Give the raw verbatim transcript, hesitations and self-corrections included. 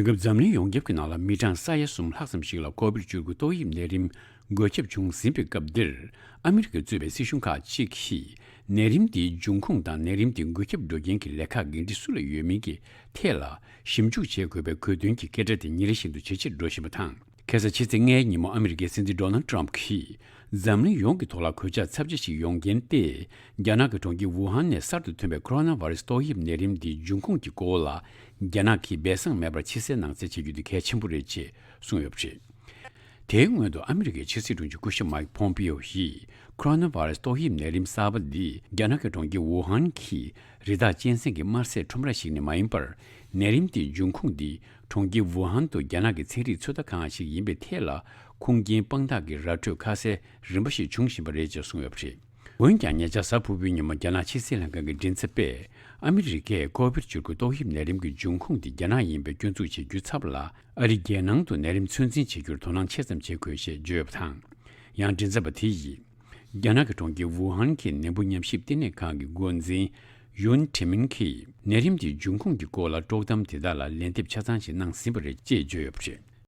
དེང་སྐབས་འཛམ་གླིང་ཡོངས་ཁྱབ་ཀྱི་ནང་ལ་མི་གྲངས་ས་ཡ་གསུམ་ལྷག་ཙམ་ཞིག་ལ་ཀོ་བིཌ་བཅུ་དགུ་ཏོག་དབྱིབས་ནད་རིམས་འགོས་ཁྱབ་བྱུང་ཟིན་པའི་སྐབས་འདིར། ཨ་མི་རི་ཀས་གཙོས་པའི་སྲིད་གཞུང་ཁག་ཅིག་གིས་ནད་རིམས་འདིའི་འབྱུང་ཁུངས་དང་ནད་རིམས་འདི་འགོས་ཁྱབ་འགྲོ་རྐྱེན་གྱི་ལས་ཁག་འགན་འཁྲི་སུ་ལ་ཡོད་མིན་གྱི་ཐད་ལ་ཞིབ་འཇུག་བྱེད་དགོས་པའི་དགོས་འདུན་གྱི་སྐད་སྒྲ་དེ་ཉིན་རེ་བཞིན་དུ་ཇེ་ཆེར་འགྲོ་བཞིན་པ་དང་། ཁ་སང་ཕྱི་ཚེས་ལྔའི་ཉིན་མོ་ཨ་མི་རི་ཀའི་སྲིད་འཛིན་ཌོ་ནལ་ཊྲམ་གྱིས་འཛམ་གླིང་ཡོངས་ཀྱི་ཐོག་ལ་གོད་ཆག་ཚབས་ཆེ་ཞིག་ཡོང་རྐྱེན་ཏེ། རྒྱ་ནག་གི་གྲོང་ཁྱེར་ཝུ་ཧན་ནས་གསར་དུ་ཐོན་པའི་ཁོ་རོ་ན་བྷ་རེ་སི་ཏོག་དབྱིབས་ནད་རིམས་འདིའི་འབྱུང་ཁུངས་ཀྱི་སྐོར་ལ་རྒྱ་ནག་གིས་སྦས་གསང་མེད་པར་ཕྱི་གསལ་ནང་གསལ་བྱེད་རྒྱུ་དེ་གལ་ཆེན་པོ་རེད་ཅེས་གསུངས་ཡོད་པ་རེད། དེའི་སྔོན་དུ་ཨ་མི་རི་ཀའི་ཕྱི་སྲིད་དྲུང་ཆེ་སྐུ་ཞབས་མའིག་ཕོམ་པིའོ་ཡིས་ཁོ་རོ་ན་བྷ་རེ་སི་ཏོག་དབྱིབས་ནད་རིམས་གསར་པ་འདི་རྒྱ་ནག་གི་གྲོང་ཁྱེར་ཝུ་ཧན་གྱི་རི་དྭགས་གཅན་གཟན་གྱི་དམར་ཟས་ཁྲོམ་ར་ཞིག་ནས་མ་ཡིན་པར། ནད་རིམས་དེའི་འབྱུང་ཁུངས་འདི་གྲོང་ཁྱེར་ཝུ་ཧན་དུ་རྒྱ་ནག་གི་ཚན་རིག་ཚོད་ལྟ་ཁང་ཞིག་ཡིན་པའི་ཐད་ལ་ཁུངས་སྐྱེལ་དཔང་རྟགས་ཀྱི་ར་འཕྲོད་ཁ་གསལ་རིམ་པ་ཞིག་འབྱུང་བཞིན་པ་རེད་ཅེས་གསུངས་ཡོད་པ་རེད། འོན་ཀྱང་ཉེ་ཆར་གཟའ་ཕུར་བུའི་ཉིན་མོ་རྒྱ་ནག་ཕྱི་སྲིད་ལྷན་ཁང་གི་མགྲིན་ཚབ་པས་ཨ་མི་རི་ཀས་ཀོ་བིཌ་བཅུ་དགུ་ཏོག་དབྱིབས་ནད་རིམས་ཀྱི་འབྱུང་ཁུངས་དེ་རྒྱ་ནག་ཡིན་པའི་སྐྱོན་འཛུགས་བྱེད་རྒྱུའི་ཚབ་ལ་ཨ་རིས་རྒྱལ་ནང་དུ་ནད་རིམས་ཚོད་འཛིན་བྱེད་རྒྱུར་དོ་སྣང་ཆེ་ཙམ་བྱེད་དགོས་ཞེས་བརྗོད་ཡོད་པ་དང་། ཡང་མགྲིན་ཚབ་པ་དེ་ཡིས། རྒྱ་ནག་གི་གྲོང་ཁྱེར་ཝུ་ཧན་གྱི་ནད་འབུ་ཉམས་ཞིབ་ལྟེ་གནས་ཁང་གི་འགོ་འཛིན་ཡུན་ཁྲི་མིན་གྱིས་ནད་རིམས་དེའི་འབྱུང་ཁུངས་ཀྱི་སྐོར་ལ་དཀྲོག་གཏམ་དེ་དག་ལ་ལན་འདེབས་ཆ་ཚང་ཞིག་གནང་ཟིན་པ་རེད་ཅེས་བརྗོད་ཡོད་པ་རེད།